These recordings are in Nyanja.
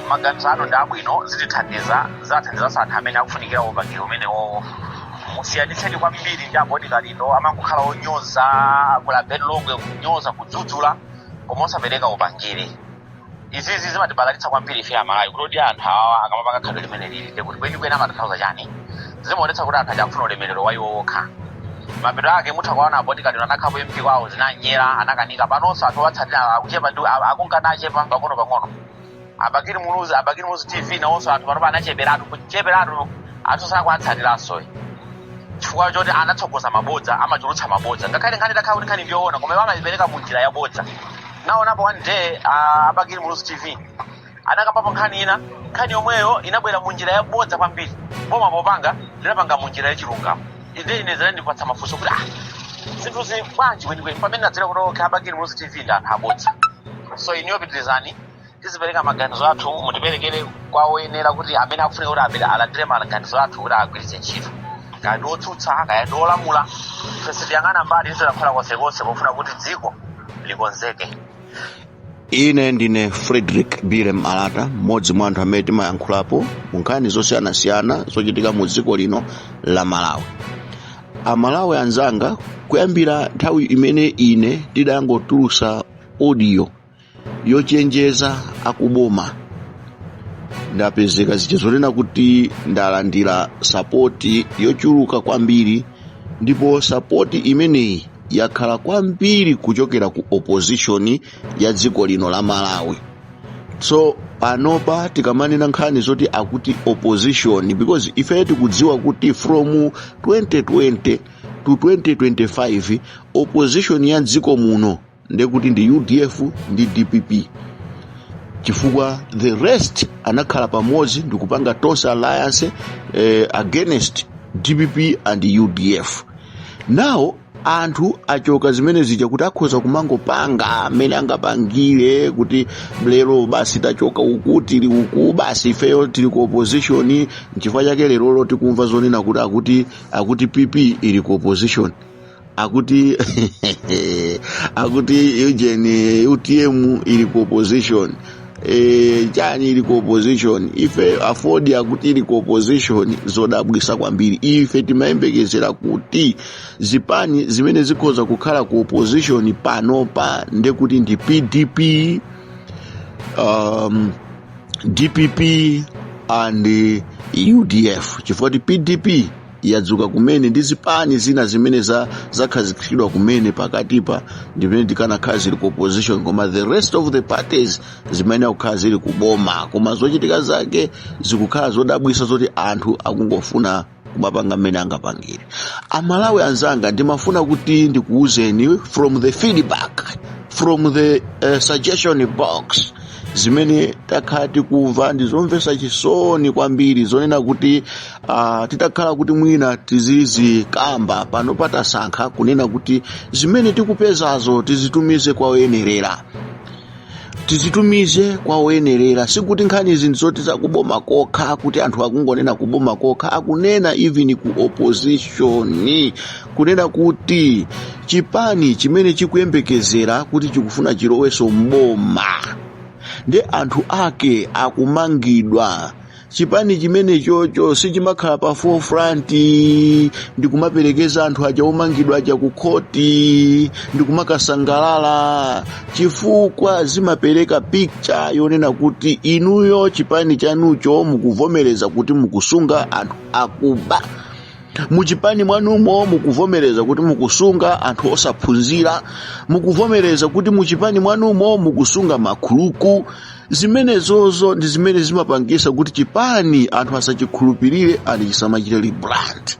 Maganizo anu ndi abwino, zitithandiza, zathandizanso anthu amene akufunikira upangiri umenewowo. Musiyanitseni kwambiri ndi a Bon Kalindo, amangokhala onyoza kula Ben Longwe, kunyoza, kudzudzula, koma osapereka upangiri. Izizi zimatibalalitsa kwambiri ife Amalawi, kuti odi anthu awa akamapanga khalidwe limene lili ndi kuti kwenikweni amatanthauza chani? Zimaonetsa kuti anthu aja akufuna ulemerero wa iwo okha. Mapeto ake mutha kuwaona a Bon Kalindo anakhapo MP kwawo, zinanyera, anakanika. Panonso anthu owatsatira akuchepa ndi akunkana achepa pang'ono pang'ono. Abakili Muluzi, Abakili Muluzi TV, nawonso anthu panopa anacheperatu, kucheperatu, anthu sakuwatsatiranso chifukwa choti anatsogoza mabodza, amachulutsa mabodza. Ngakhale nkhani itakhala kuti nkhani ndiyoona, koma iwo amayipereka mu njira yabodza. Naonapo one day Abakili Muluzi TV anakambapo nkhani ina, nkhani yomweyo inabwera mu njira yabodza kwambiri. Boma popanga linapanga mu njira yachilungamo. Inde ine zinandipatsa mafunso kuti, ah, zinthuzi bwanji kwenikweni? Pamene nadzera kuti okay, Abakili Muluzi TV ndi anthu abodza. So iniyo pitirizani, tizipereka maganizo athu, mutiperekere kwa oyenera, kuti amene akufunika kuti apere alandire maganizo athu kuti agwiritse ntchito, kaya ndi otsutsa, kaya ndi olamula. Ife sitiyang'ana mbali, tizilankhula konsekonse pofuna kuti dziko likonzeke. Ine ndine Frederick Bile Malata, mmodzi mwa anthu amene timayankhulapo mu nkhani zosiyanasiyana zochitika mu dziko lino la Malawi. Amalawi anzanga, kuyambira nthawi imene ine ndidangotulusa audio yochenjeza akuboma, ndapezeka zija zonena kuti ndalandira support yochuluka kwambiri, ndipo support imeneyi yakhala kwambiri kuchokera ku opposition ya dziko lino la Malawi. So panopa tikamanena nkhani zoti akuti opposition, because ife tikudziwa kuti from 2020 to 2025 opposition ya dziko muno ndekuti ndi UDF ndi DPP, chifukwa the rest anakhala pamodzi ndikupanga Tonse Alliance against DPP and UDF. Now anthu achoka zimene zija kuti akhoza kumangopanga amene angapangire kuti lero basi tachoka uku, tili uku, basi ifeyo tili ku opposition. Nchifukwa chake lerolo tikumva zonena kuti akuti PP ili ku opposition, akuti Eugene UTM ili ku opposition, chani ili ku opposition, ife AFORD akuti ili ku opposition. Zodabwisa kwambiri. Ife timayembekezera kuti zipani zimene zikhoza kukhala ku opposition panopa ndekuti ndi PDP, DPP and UDF, chifukwa kuti PDP yadzuka kumene ndi zipani zina zimene zakhazikitsidwa kumene pakatipa, ndimene tikanakhala zili ku opposition, koma the rest of the parties zimene akukhala zili kuboma. Koma zochitika zake zikukhala zodabwisa zoti anthu akungofuna kumapanga mmene angapangire. Amalawi anzanga, ndimafuna kuti ndikuwuzeni from the feedback, from the suggestion box, zimene takhala tikumva ndizomvetsa chisoni kwambiri, zonena kuti titakhala kuti mwina tizizikamba pano, patasankha kunena kuti zimene tikupezazo tizitumize kwa oyenerera, tizitumize kwa oyenerera. Sikuti nkhani izi ndizoti zakuboma kokha, kuti anthu akungonena kuboma kokha, akunena even ku opposition, kunena kuti chipani chimene chikuyembekezera kuti chikufuna chiloweso mboma ndi anthu ake akumangidwa, chipani chimene chocho sichimakhala pa forefront ndikumaperekeza anthu aja omangidwa aja ku khoti ndikumakasangalala, chifukwa zimapereka picture yonena kuti inuyo chipani chanucho mukuvomereza kuti mukusunga anthu akuba muchipani mwanumo, mukuvomereza kuti mukusunga anthu osaphunzira, mukuvomereza kuti muchipani mwanumo mukusunga makhuluku. Zimenezozo ndi zimene zimapangisa kuti chipani anthu asachikhulupirire and chisamachite rebrand.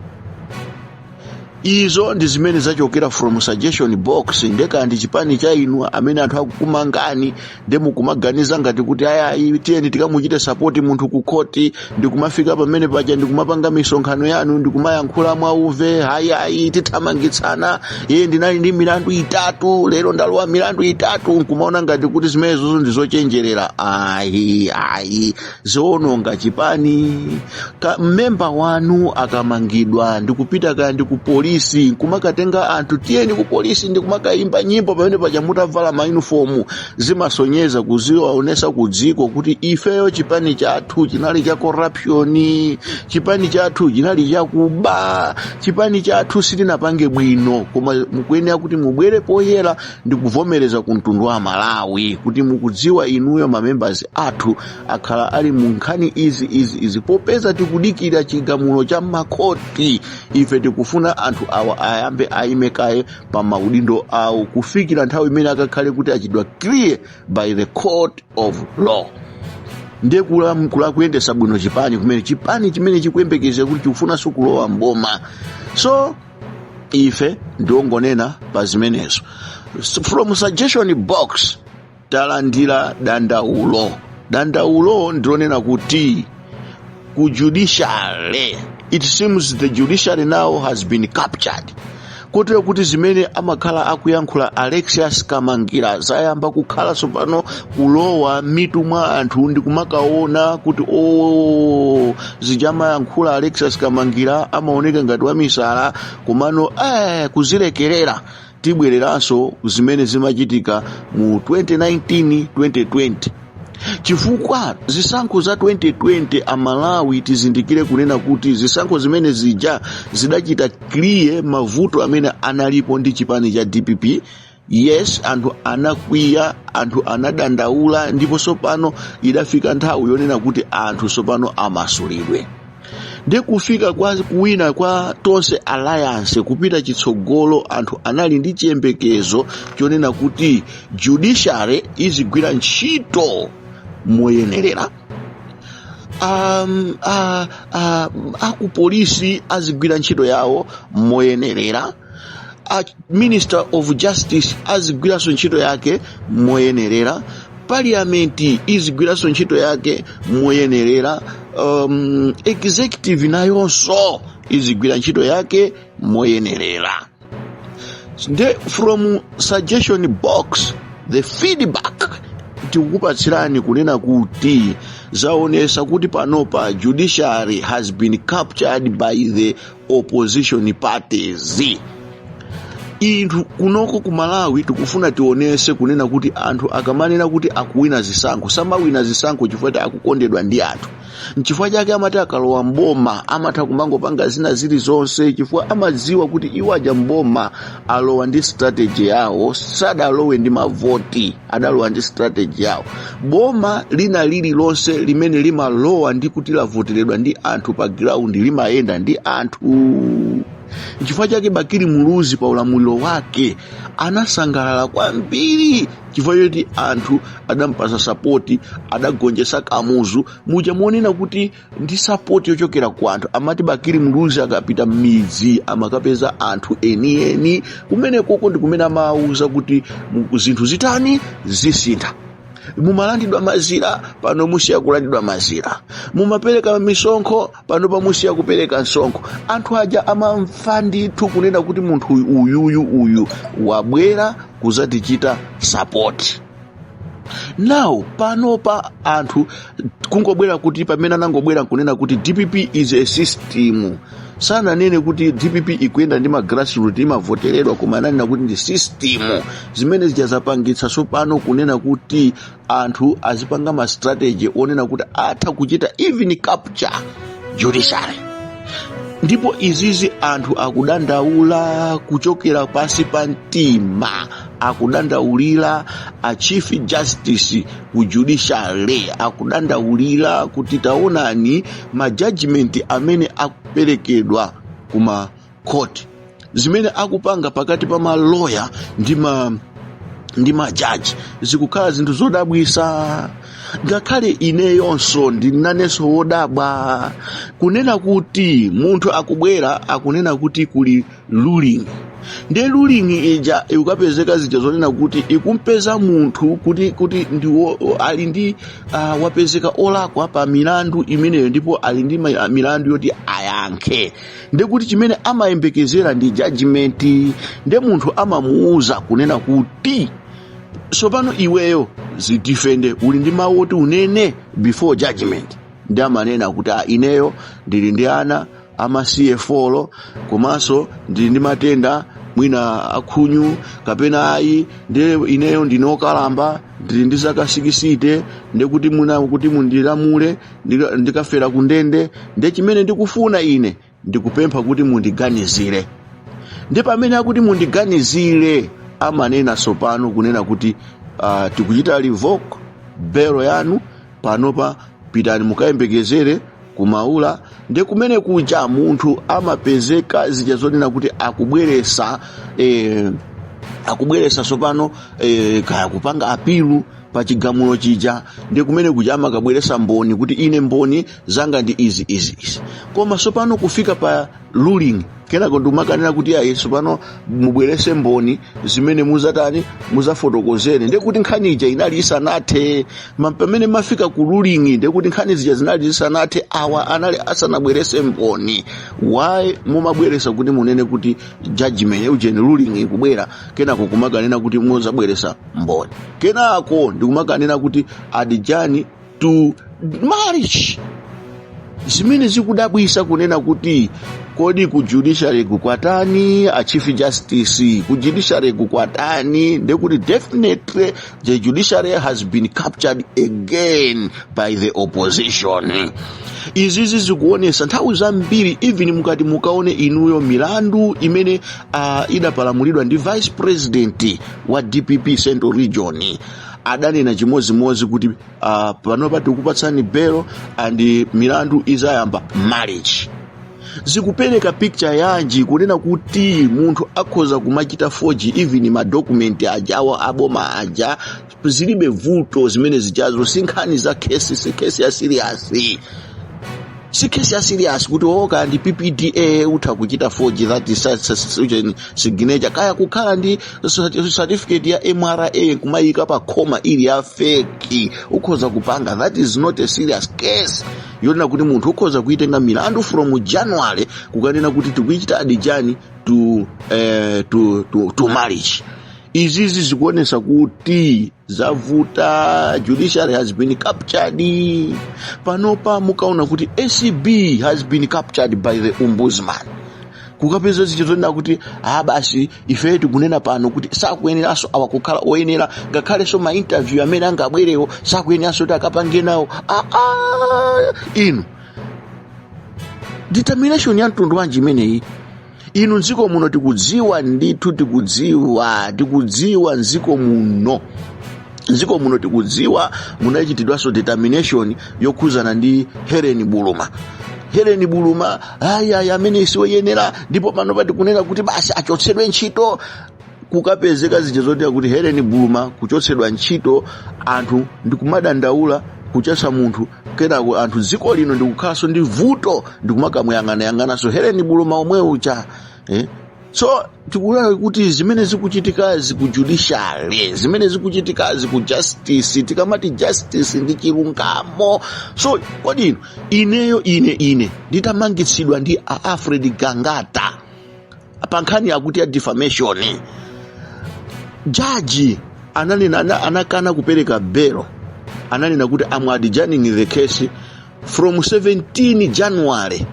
Izo ndi zimene zachokera from suggestion box. Ndeka ndi chipani cha inu amene anthu akukumangani, nde mukumaganiza ngati kuti ayayi, tiyeni tikamuchite support munthu ku khoti, ndikumafika pamene paja ndikumapanga misonkhano yanu, ndikumayankhula mwauve, hayayi, tithamangitsana, iye ndinali ndi milandu 3, lero ndalowa milandu 3, nkumaona ngati kuti zimenezozo ndi zochenjerera. Ayi, ayi, zoononga chipani. Ka memba wanu akamangidwa ndikupita kaya ndi ku polisi. polisi nkumakatenga anthu, "Tiyeni ku polisi," ndi kumakayimba nyimbo pamene paja mutavala mayunifomu, zimasonyeza kuziwaonesa ku dziko kuti ifeyo chipani chathu chinali cha corruption, chipani chathu chinali chakuba, chipani chathu sitinapange bwino. Koma mukuyenera kuti mubwere poyera ndi kuvomereza ku mtundu wa Malawi kuti mukudziwa inuyo mamembers athu akhala ali mu nkhani izi, izi, izi. Popeza tikudikira chigamulo cha makhoti, ife tikufuna anthu awa ayambe aime kaye pa maudindo awo kufikira nthawi imene akakhale kuti achidwa clear by the court of law. Ndiye kula kuyendesa bwino chipani kumene, chipani chimene chikuyembekeza kuti chikufunanso kulowa mboma. So ife ndiongonena pa zimenezo. From suggestion box talandira dandaulo. Dandaulo ndilonena kuti ku judiciary, it seems the judiciary now has been captured, kotero kuti zimene amakhala akuyankhula Alexius Kamangira zayamba kukhala tsopano kulowa mitu mwa anthu ndi kumakaona kuti o, zija amayankhula Alexius Kamangira amaoneka ngati wamisala, komano kuzilekerera tibwereranso zimene zimachitika mu 2019 2020, chifukwa zisankho za 2020, Amalawi tizindikire kunena kuti zisankho zimene zija zidachita clear mavuto amene analipo ndi chipani cha DPP. Yes, anthu anakwiya, anthu anadandaula, ndipo tsopano idafika nthawi yonena kuti anthu tsopano amasulidwe. Ndi kufika kwa kuwina kwa Tonse Alliance kupita chitsogolo, anthu anali ndi chiyembekezo chonena kuti judiciary izigwira ntchito moyenerera, akupolisi azigwira ntchito yawo moyenerera, a Minister of Justice azigwiranso ntchito yake moyenerera, Parliament izigwiranso ntchito yake moyenerera, executive nayonso izigwira ntchito yake moyenerera. Nde from suggestion box, the feedback tikukupatsirani kunena kuti zaonesa kuti panopa judiciary has been captured by the opposition parties. Inthu kunoko ku Malawi tikufuna tionese kunena kuti anthu akamanena kuti akuwina zisankho, samawina zisankho chifukwa kuti akukondedwa ndi anthu. Nchifukwa chake amati akalowa mboma amatha kumangopanga zina zilizonse, chifukwa amadziwa kuti iwo aja mboma alowa ndi strategy yawo, sadalowe ndi mavoti, adalowa ndi strategy yawo. Boma lina lililonse limene limalowa ndi kuti lavoteredwa ndi anthu pa ground limayenda ndi anthu. Nchifukwa chake Bakili Muluzi pa ulamuliro wake anasangalala kwambiri, chifukwa choti anthu adampasa support, adagonjetsa Kamuzu muja monena kuti ndi support yochokera ku anthu. Amati Bakili Muluzi akapita m'midzi amakapeza anthu enieni kumene koko ndi kumene amawuza kuti zinthu zitani, zisintha. Mumalandidwa mazira, pano musiya kulandidwa mazira. Mumapereka misonkho, pano pamusiya kupereka msonkho. Anthu aja amamva ndithu kunena kuti munthu uyuyu uyu wabwera kuzatichita support. Now panopa anthu kungobwera kuti pamene anangobwera nkunena kuti DPP is a system, sananene kuti DPP ikuyenda ndi ma grassroot, imavoteredwa, koma ananena kuti ndi system. Zimene zija zapangitsa tsopano kunena kuti anthu azipanga ma strategy onena kuti atha kuchita even capture judiciary. Ndipo izizi anthu akudandaula kuchokera pasi pa mtima, akudandaulira a Chief Justice ku judiciary, akudandaulira kuti taonani ma judgment amene akuperekedwa kuma court, zimene akupanga pakati pa maloya ndi majaji zikukhala zinthu zodabwisa. Ngakhale ineyonso ndinanenso wodabwa kunena kuti munthu akubwera akunena kuti kuli ruling, ndiye ruling ija ikukapezeka zija zonena kuti ikumpeza munthu kuti ndiwo ali ndi wapezeka olakwa pa milandu imeneyo, ndipo ali ndi milandu yoti ayankhe. Ndekuti chimene amayembekezera ndi judgment. Nde munthu amamuuza kunena kuti tsopano iweyo zidefende, uli ndi mawu oti unene before judgment. Ndi amanena kuti, "Ah, ineyo ndili ndi ana Amasiye 4, komanso ndili ndi matenda mwina akhunyu kapena ayi, ndi ineyo ndine okalamba, ndili ndi zaka 60, ndekuti muna kuti mundilamule ndikafera ku ndende. Nde chimene ndikufuna ine, ndikupempha kuti mundiganizire. Ndi pamene akuti mundiganizire, amanena sopano kunena kuti tikuchita revoke belo yanu panopa, pitani mukayembekezere kumaula. Ndi kumene kuja munthu amapezeka zija zonena kuti akubweresa sopano kaya kupanga appeal pa chigamulo chija. Ndi kumene kuja amakabweresa mboni kuti ine mboni zanga ndi izi, izi, izi. Koma sopano kufika pa ruling, kenako ndikumakanena kuti ayi, sopano mubwerese mboni zimene muzatani, muzafotokozere. Ndekuti nkhani ija inali isanathe. Pamene mafika ku ruling, ndekuti nkhani zija zinali zisanathe, awa anali asanabwerese mboni. Why mumabweresa kuti munene kuti judgment, ujeni, ruling ikubwera, kenako kumakanena kuti muzabweresa mboni, kenako ndikumakanena kuti adjourn to March? Zimene zikudabwisa kunena kuti kodi ku judiciary kukwatani? A Chief Justice, ku judiciary kukwatani? Ndekuti definitely the judiciary has been captured again by the opposition. Izizi zikuonesa nthawi zambiri, even mukati mukaone inuyo milandu imene idapalamulidwa ndi vice president wa DPP Central Region, adanena chimozimozi kuti panopa tikupatsani belo and milandu izayamba March. Zikupereka picture yanji kunena kuti munthu akhoza kumachita forge even madokumenti ajawo aboma aja, zilibe vuto? Zimene zijazo si nkhani za kesi, si kesi ya serious, si kesi ya serious kuti oka ndi PPDA utha kuchita forge that is signature, kaya kukhala ndi certificate ya MRA kumayika pa khoma ili ya fake, ukhoza kupanga. That is not a serious case yonena kuti munthu ukhoza kuitenga milandu from January kukanena kuti tikuichita adjourn to March. Izizi zikuonesa kuti zavuta, judiciary has been captured. Panopa mukaona kuti ACB has been captured by the ombudsman, kukapeza zichizonena kuti ah, basi, ife tikunena pano kuti sakuyeneranso awa kukhala oyenera, ngakhalenso ma interview amene angabwerewo sakuyeneranso kuti akapange nawo. Ah, ah, inu, determination ya mtundu wanji imeneyi? Inu, mdziko muno tikudziwa ndithu, tikudziwa, tikudziwa mdziko muno, mdziko muno tikudziwa munachitidwanso determination yokhuzana ndi Helen Buluma. Helen Buluma, ayi, amene siwoyenera, ndipo pano patikunena kuti basi achotsedwe ntchito. Kukapezeka zija zotea kuti Helen Buluma kuchotsedwa ntchito, anthu ndikumadandaula kuchotsa munthu, kenako anthu dziko lino ndikukhalanso ndi vuto ndikumakamuyang'anayang'ananso Helen Buluma omwe uja, eh? So tikuona kuti zimene zikuchitikazi ku judiciary, zimene zikuchitikazi ku justice, tikamati justice ndi chilungamo. So kodi inu, ineyo, ine nditamangitsidwa ndi a Alfred Gangata pa nkhani yakuti ya defamation, jaji ananena, anakana kupereka belo, ananena kuti I'm adjourning the case from 17 January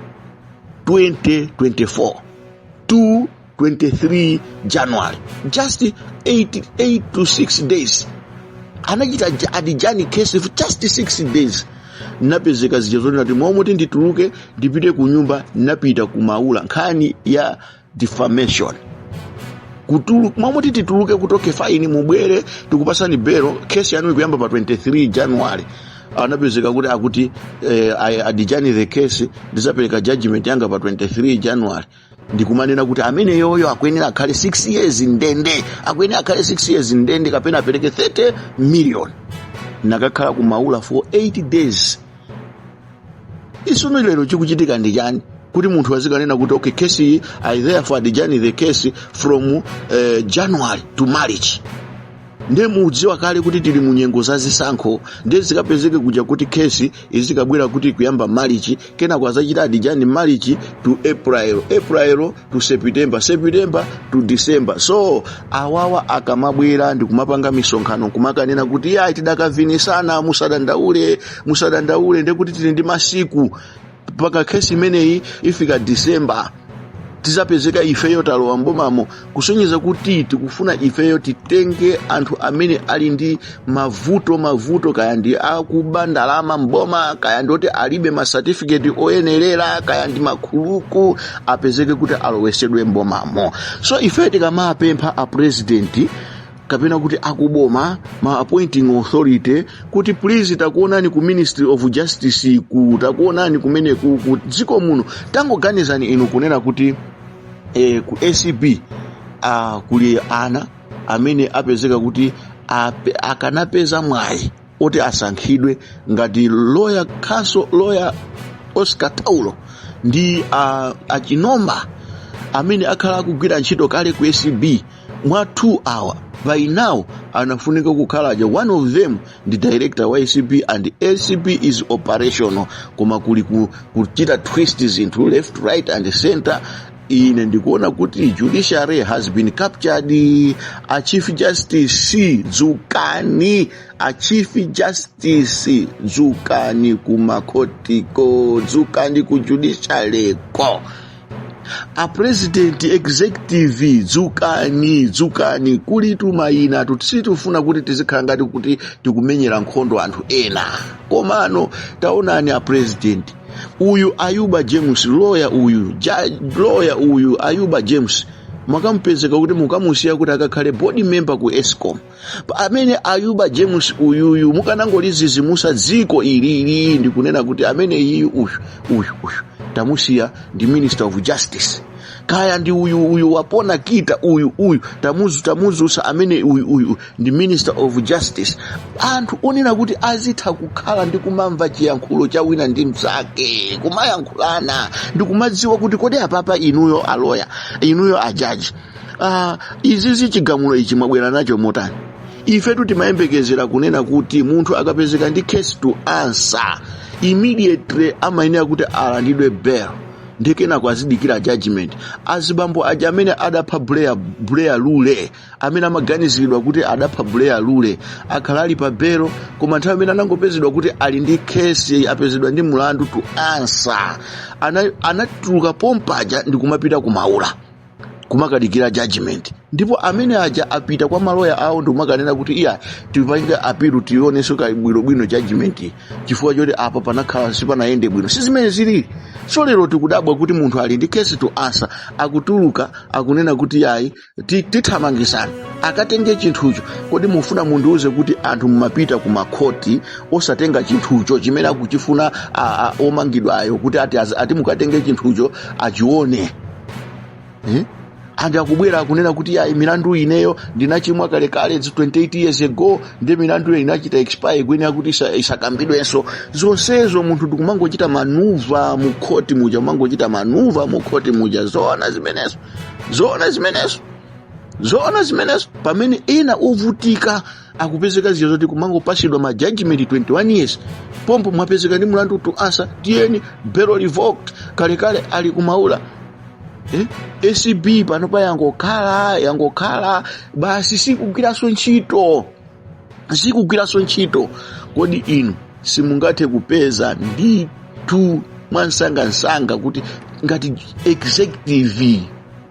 2024 to 23 January, just 8, 8 to 6 days. Anachita adjourn case for just 6 days. Napezeka zija zonena kuti momwe ndituluke ndipite ku nyumba, napita ku Maula, nkhani ya defamation. Momwe tituluke kutoke, fine, mubwere, tikupasani belo, kesi yanu ikuyamba pa 23 January. Anapezeka kuti akuti I adjourn the case, ndizapereka judgment yanga pa 23 January. Ndikumanena kuti amene yoyo akuyenera akhale 6 years ndende, akuyenera akhale 6 years ndende kapena apereke 30 million. Nakakhala ku Maula for 8 days. Isono lero chikuchitika ndi chani kuti munthu azikanena kuti okay, kesi iyi, I therefore adjourn the case from January to March? Ndiye mudziwa kale kuti tili mu nyengo za zisankho, ndiye zikapezeke kuja kuti kesi izikabwera kuti kuyamba March, kenako azachita adjourn March to April, April to September, September to December. So awawa akamabwera ndikumapanga misonkhano kumakanena kuti ya, tidakavinisana, musadandaule, musadandaule, ndekuti tili ndi masiku. Mpaka kesi imeneyi ifika December, tizapezeka ifeyo talowa mbomamo, kusonyeza kuti tikufuna ifeyo titenge anthu amene ali ndi mavuto, kaya ndi akuba ndalama mboma, kaya ndi oti alibe masatifiketi oyenerera, kaya ndi makhuluku, apezeke kuti alowesedwe mbomamo. So ifeyo tikamapempha a president kapena kuti akuboma, ma appointing authority, kuti please, takuonani ku Ministry of Justice, ku takuonani kumene ku dziko muno, tangoganizani inu kunena kuti ku ACB kuli ana amene apezeka kuti akanapeza mwayi oti asankhidwe ngati lawyer counsel, lawyer Oscar Taulo ndi achinomba amene akhala akugwira ntchito kale ku ACB. Mwa 2 hour by now anafunika kukhala aja, one of them ndi director wa ACB and ACB is operational, koma kuli kuchita twist zinthu left, right and center. Ine ndikuona kuti judiciary has been captured. A Chief Justice, dzukani! A Chief Justice, dzukani kumakhotiko, dzukani ku judiciary ko. A president, executive, dzukani, dzukani! Kuli tumayina sitifuna kuti tizikhala ngati kuti tikumenyera nkhondo anthu ena, komano taonani a president, uyu Ayuba James, lawyer uyu, lawyer uyu Ayuba James, mwakamupezeka kuti mukamusiya kuti akakhale board member ku ESCOM. Amene Ayuba James uyuyu mukanangolizizimusa dziko ilili ndikunena kuti amene iyu, uyu, uyu, uyu tamusiya ndi Minister of Justice, kaya ndi uyu, uyu wapona kita, uyu, uyu tamuzusa amene uyu, uyu ndi Minister of Justice. Anthu onena kuti azitha kukhala ndi kumamva chiyankhulo cha wina ndi mzake, kumayankhulana ndi kumadziwa kuti kodi apapa inuyo aloya, inuyo ajaji, izizi chigamulo ichi mwabwera nacho motani? Ifetu timayembekezera kunena kuti munthu akapezeka ndi case to answer, immediately amayenera kuti alandidwe bail ndi kenako azidikira judgment. Azibambo aja amene adapha Buleya Lule, amene amaganiziridwa kuti adapha Buleya Lule, akhala ali pa belo, koma nthawi imene anangopezedwa kuti ali ndi kesi, apezedwa ndi mulandu to answer, anatuluka pompaja ndi kumapita kumaula kumakadikira judgment. Ndipo amene aja apita kwa maloya awo ndi kumakanena kuti iya, tipange appeal, tionenso bwinobwino judgment, chifukwa choti apa panakhala sipanayende bwino. Si zimene zilili. So lero tikudabwa kuti munthu ali ndi case to answer, akutuluka, akunena kuti yayi, tithamangisana akatenge chinthucho. Kodi mufuna mundiuze kuti anthu mumapita ku makhoti osatenga chinthucho chimene akuchifuna omangidwayo, kuti ati mukatenge chinthucho achione, eh? Anthu akubwera akunena kuti yayi, milandu ineyo ndinachimwa kalekale 28 years ago, ndi milandu inachita expire, kuyenera kuti isakambidwenso. Zonsezo munthu ndikumangochita maneuver mu khoti muja, kumangochita maneuver mu khoti muja. Zoona zimenezo? Zoona zimenezo? Zoona zimenezo, pamene ena ovutika akupezeka ziyo zoti kumangopasidwa ma judgment 21 years pompo, mwapezeka ndi mulandu to answer, tiyeni, bail revoked, kalekale ali kumaula, eh? ACB panopa yangokhala, yangokhala basi, sikugwiranso ntchito, sikugwiranso ntchito. Kodi inu simungathe kupeza ndithu mwansangansanga kuti ngati executive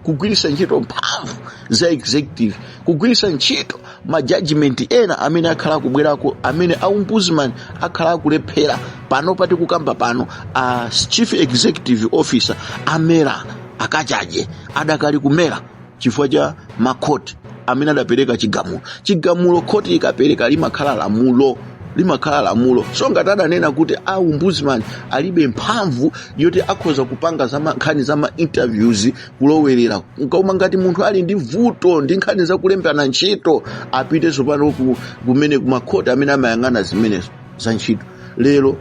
kugwiritsa ntchito mphamvu za executive, kugwiritsa ntchito ma judgment ena amene akhala akubwerako, amene a ombudsman akhala akulephera? Pano pati kukamba pano, a chief executive officer a MERA akachaje adakali ku MERA chifukwa cha makhoti amene adapereka chigamulo. Chigamulo khoti ikapereka limakhala lamulo, limakhala lamulo. So ngati adanena kuti a ombudsman alibe mphamvu yoti akhoza kupanga nkhani za ma interviews, kulowerera, koma ngati munthu ali ndi vuto ndi nkhani zakulembana ntchito, apite tsopano kumene kumakhoti amene amayang'ana zimenezo za ntchito. Lero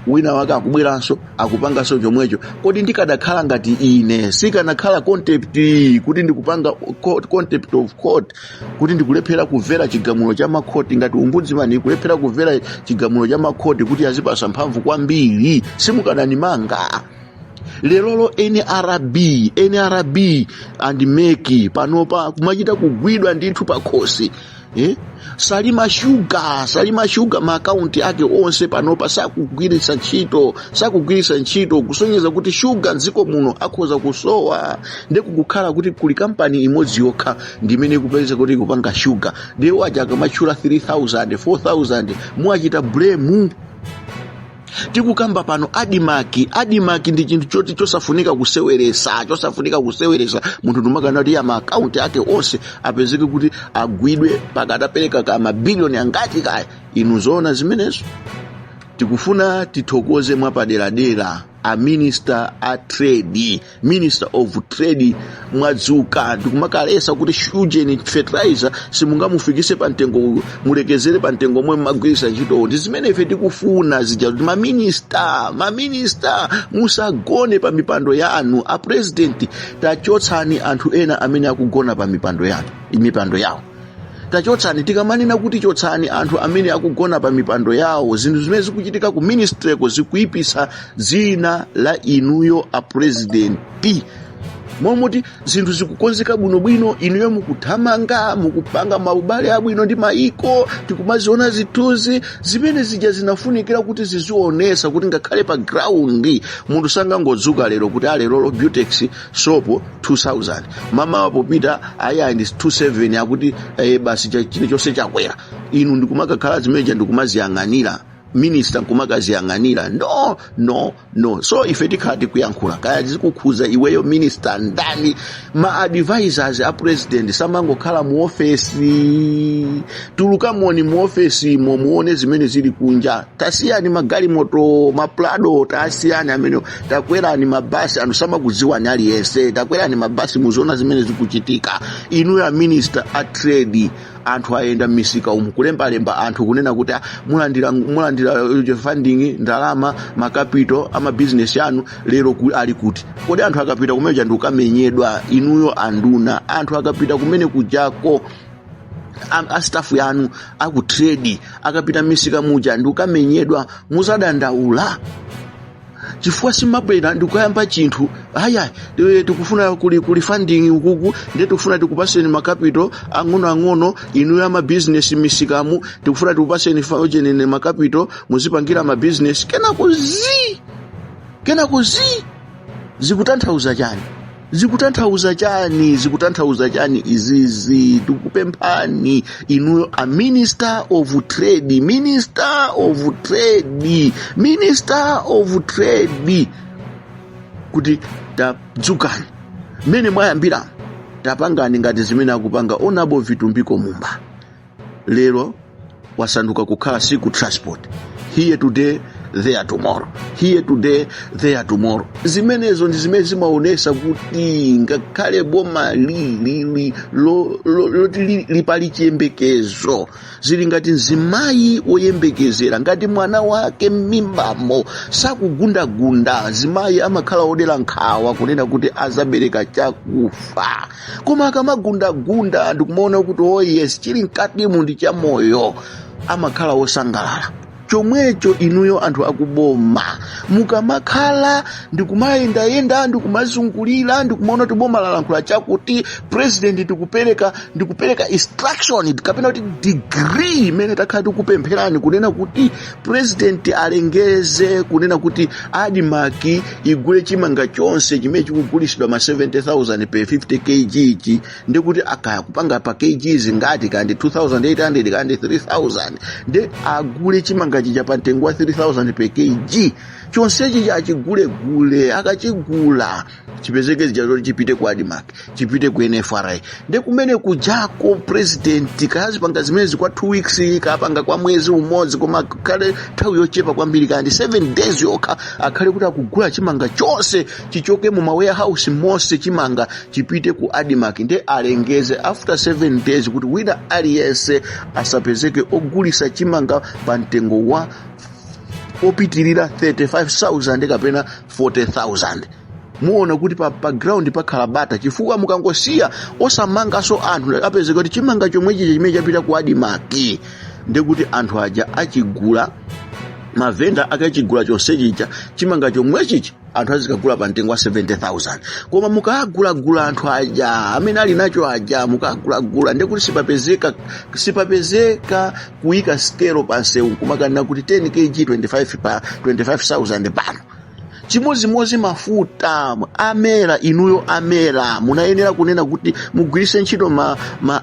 wina wake akubweranso akupanganso chomwecho. Kodi ndikadakhala ngati ine, sikanakhala contempt, kuti ndikupanga contempt of court, kuti ndikulephera kumvera chigamulo cha makhoti? Ngati ombudsman ikulephera kumvera chigamulo cha makhoti kuti azipasa mphamvu kwambiri, simukananimanga? Lerolo NRB, NRB and MEC panopa kumachita kugwidwa ndithu pakhosi. Eh? Salima Sugar, Salima Sugar, maakaunti ake onse panopa sakugwiritsa ntchito, sakugwiritsa ntchito, kusonyeza kuti shuga mdziko muno akhoza kusowa. Ndi kukukhala kuti kuli kampani imodzi yokha ndimene ikupeza kuti ikupanga shuga. Ndiye waja akamatchula 3000, 4000, muwachita blame. Tikukamba pano ADMARC, ADMARC ndi chinthu choti chosafunika kuseweresa, chosafunika kuseweresa. Munthu ndimakana kuti ya maakaunti ake onse apezeke kuti agwidwe pakati apereka ka mabiliyoni angati kaya. Inu, zoona zimenezo? Tikufuna tithokoze mwapaderadera a minister a trade, Minister of Trade. Mwadzuka ndikumakalesa kuti shujeni fertilizer simungamufikise pa mtengo uyu, mulekezere pa mtengo omwe mumagwiritsa ntchitowo. Ndi zimene ife tikufuna zija, kuti maminista, maminista, musagone pa mipando yanu. A president, tachotsani anthu ena amene akugona pa mipando yanu, mipando yawo tachotsani. Tikamanena kuti chotsani anthu amene akugona pa mipando yawo, zinthu zimene zikuchitika ku ministryko zikuyipisa dzina la inuyo a president. Momoti zinthu zikukonzeka bwinobwino, inuyo mukuthamanga, mukupanga maubale abwino ndi maiko, tikumaziona zithunzi zimene zija. Zinafunikira kuti zizionesa kuti ngakhale pa ground munthu sangangodzuka lero kuti alero Butex sopo 2000, mama popita ayi ndi 27, akuti basi chilichonse chakwera. Inu ndikumakakhala zimeneja, ndikumaziyang'anira, minister nkumakaziyang'anira. No, no, no. So ife tikhala tikuyankhula, kaya zikukhuza iweyo minister ndani. Ma advisors a president samangokhala mu ofesi. Tulukamoni mu ofesi mo, muone zimene zili kunja. Tasiyani magalimoto, maprado, tasiyani amene, takwerani mabasi. Anthu samakudziwani aliyense. Takwerani mabasi, muziona zimene zikuchitika. Inuyo a minister a trade, anthu ayenda m'misika umu kulembalemba anthu kunena kuti, "Ah, mulandira, mulandira funding, ndalama, macapital amabizinesi anu." Lero ali kuti? Kodi anthu akapita kumene ndi kukamenyedwa? Inuyo anduna, anthu akapita kumene kujako, a staff yanu aku trade akapita m'misika muja ndi kukamenyedwa, muzadandaula, chifukwa simabwera ndikuyamba chinthu, aya tikufuna kuli funding ukuku, ndiye tikufuna tikupaseni macapital ang'onoang'ono. Inuyo amabizinesi misikamu, tikufuna tikupaseni chenene macapital muzipangira mabizinesi, kenako zi, kenako zi. Zikutanthauza chani? Zikutanthauza chani? Zikutanthauza chani izizi? Tikupemphani inuyo a Minister of Trade, Minister of Trade, Minister of Trade, kuti tadzukani. Mmene mwayambira, tapangani ngati zimene akupanga Honourable Vitumbiko Mumba. Lero wasanduka kukhala siku transport, here today, there tomorrow, here today, there tomorrow. Zimenezo ndi zimene zimaonesa kuti ngakhale boma lili loti lipali chiyembekezo, zili ngati mzimayi woyembekezera, ngati mwana wake m'mimbamo sakugundagunda. Zimayi amakhala odera nkhawa kunena kuti azabereka chakufa, koma akamagundagunda ndikumaona kuti, oh yes, chili mkatimu ndi chamoyo, amakhala wosangalala. Chomwecho inuyo anthu akuboma, mukamakhala ndikumayendayenda, ndikumazungulira, ndikumaona kuti boma lalankhula chakuti, president ndikupereka instruction kapena kuti decree imene takhala tikupempherani, kunena kuti president alengeze kunena kuti ADMARC igule chimanga chonse chimene chikugulisidwa ma 70,000 per 50 kg ichi, ndikuti akaya kupanga pa kg zingati, kandi 2800 kandi 3000, ndi agule chimanga chija pa mtengo wa 3000 per kg. Chonsechi achigulegule. Akachigula, chipezeke zija zoti chipite ku ADMARC, chipite ku NFRA. Ndi kumene kujako president kayazipanga zimenezi kwa 2 weeks, kapanga kwa mwezi umodzi, koma khale nthawi yochepa kwambiri, kandi 7 days yokha, akhale kuti akugula chimanga chonse, chichoke mu ma warehouse monse, chimanga chipite ku ADMARC. Ndi alengeze after 7 days kuti wina aliyense asapezeke ogulisa chimanga pa mtengo wa opitirira 35,000 kapena 40,000. Muona kuti pa ground pakhala bata, chifukwa mukangosiya osamanganso anthu, apezeka kuti chimanga chomwechi chimene chapita ku ADMARC, ndikuti anthu aja achigula, mavenda akachigula chonse chija chimanga chomwechichi. Anthu azikagula pa mtengo wa 70,000, koma mukagulagula anthu aja amene ali nacho aja, mukagulagula, ndiye kuti sipapezeka kuyika skelo pa msewu nkumakanena kuti 10 kg 25 pa 25,000 pano. Chimodzimodzi mafuta. A MERA, inuyo a MERA munayenera kunena kuti mugwiritse ntchito ma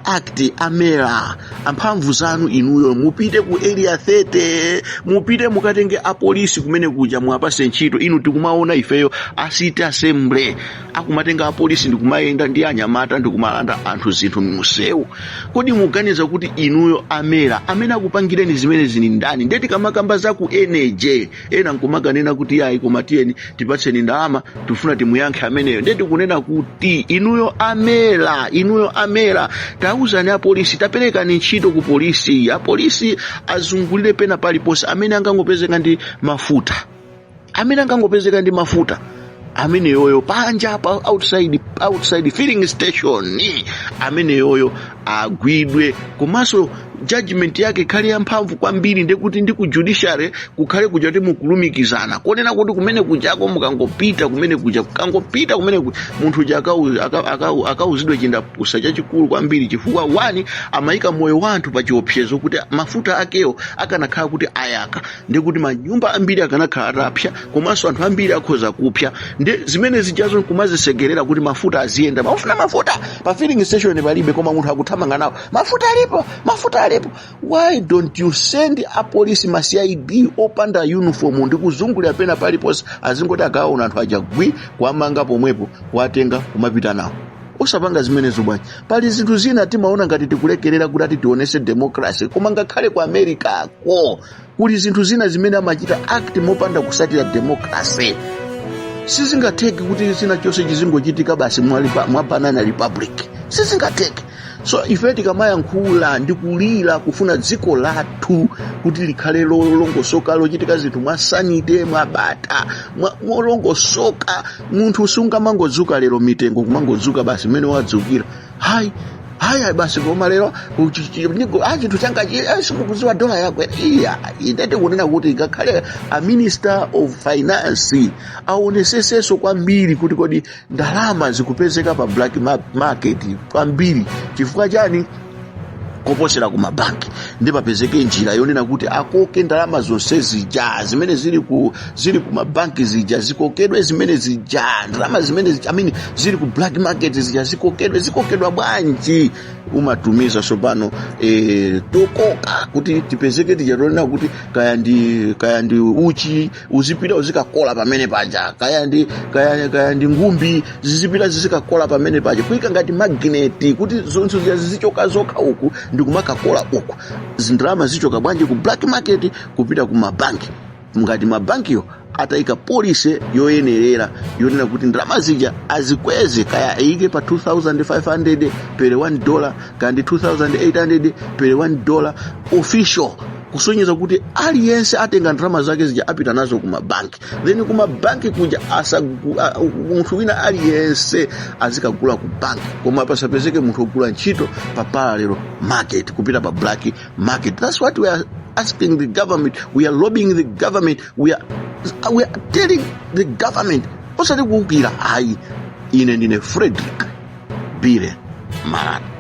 act a MERA, amphamvu zanu inuyo, mupite ku Area 30, mupite mukatenge apolisi kumene kuja, muwapase ntchito. Inu, tikumaona ifeyo a city assembly akumatenga apolisi ndikumayenda ndi anyamata ndikumalanda anthu zinthu mmusewu. Kodi muganiza kuti inuyo a MERA, amene akupangireni zimene zini ndani? Ndiye tikamakamba za ku energy, ena nkumakanena kuti yayi, koma tiyeni tipatseni ndalama, tifuna timuyankhe ameneyo. Ndiye tikunena kuti inuyo a MERA, inuyo a MERA, tauzani apolisi, taperekani ntchito ku polisi, apolisi azungulire pena paliponse. Amene angangopezeka ndi mafuta, amene angangopezeka ndi mafuta ameneyoyo panja pa outside filling station, ameneyoyo agwidwe, komanso judgment yake ikhale yamphamvu kwambiri. Ndekuti ndi ku judiciary kukhale kuja kuti mukulumikizana, konena kuti kumene kujako mukangopita kumene kuja, kangopita kumene munthu uja akauzidwe chindapusa chachikulu kwambiri, chifukwa one, amayika moyo wa anthu pa chiopsezo, kuti mafuta akewo akanakhala kuti ayaka, ndikuti manyumba ambiri akanakhala atapsa, komanso anthu ambiri akhoza kupsa. Ndi zimene zijazo nkumazisekerera kuti mafuta aziyenda, mafuna mafuta pa filling station palibe, koma munthu akuthamanga nawo, mafuta alipo, mafuta alipo. Why don't you send apolisi, ma CID opanda uniform, ndi kuzungulira pena paliponse, azingoti akaona anthu aja gwi, kuamanga pomwepo, kuwatenga, kumapita nawo? Osapanga zimenezo bwanji? Pali zinthu zina timaona ngati tikulekerera kuti ati tionese democracy, koma ngakhale ku America ko kuli zinthu zina zimene amachita act mopanda kusatira democracy. Sizingatheke kuti china chonse chizingochitika basi mwa banana republic, sizingatheke. So ife tikamayankhula ndi kulira kufuna dziko lathu kuti likhale lolongosoka, lochitika zinthu mwa sanity, mwabata, molongosoka, munthu sungamangodzuka lero, mitengo kumangodzuka basi mmene wadzukira, hayi hayi basi, koma lero chinthu changa simukudziwa dola yakwera. Iya, ine tikunena kuti ngakhale a Minister of Finance aonesesenso kwambiri kuti kodi ndalama zikupezeka pa black market kwambiri chifukwa chani koposera ku mabanki? Ndi papezeke njira yonena kuti akoke ndalama zonse zija zimene zili ku mabanki zija, zikokedwe zimene zija, ndalama zimene zija, I mean, zili ku black market zija zikokedwe. Zikokedwa bwanji? Umatumiza sopano tokoka kuti tipezeke tija tonena kuti kaya ndi uchi uzipita uzikakola pamene paja, kaya ndi ngumbi zizipita zizikakola pamene paja, kuyika ngati magneti kuti zonse zija zizichoka zokha uku ndi kumakakola uku. Zindalama zichoka bwanji ku black market kupita ku mabanki ngati mabankiyo atayika policy yoyenerera yonena kuti ndalama zija azikweze, kaya ayike pa 2500 per $1, kaya ndi 2800 per $1 official, kusonyeza kuti aliyense atenga ndalama zake zija apita nazo kumabanki. Then kumabanki kuja munthu wina aliyense azikagula ku banki, koma pasapezeke munthu ogula ntchito pa parallel market, kupita pa black market. That's what we are asking the government. We are lobbying the government. We are telling the government, osati kuwukira ayi. Ine ndine Frederick Bile Malata.